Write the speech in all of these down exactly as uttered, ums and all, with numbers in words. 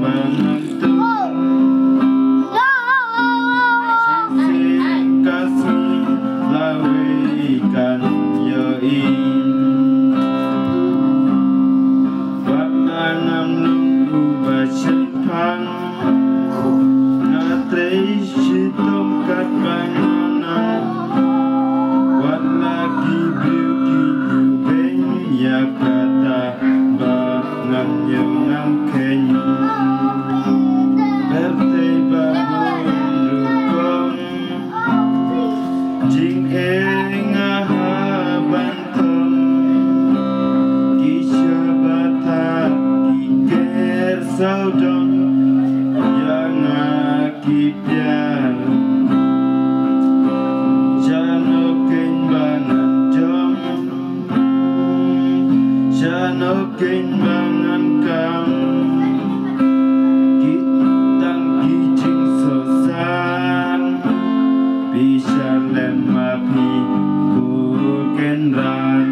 Ba ngan tu. Shisien ka sngi lawei kan ïohi. Wat la ngam long uba shemphang. Nga trei shitom katba nga nang. Wat la ki briew ki ïubeiñ ïa kata ba ngam ïoh ngam kheiñ. Pyrthei ba bun rukom. Jingeh nga ha ban thom. Ki shaba thad ki ker sawdong. Ïa nga ki piar. Shano keiñ ba ngan jom. Shano keiñ ba ngan kam. Ki tang ki jingsngewsih. Phi sha lem ma phi pur kynran.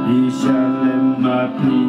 Phi sha lem ma phi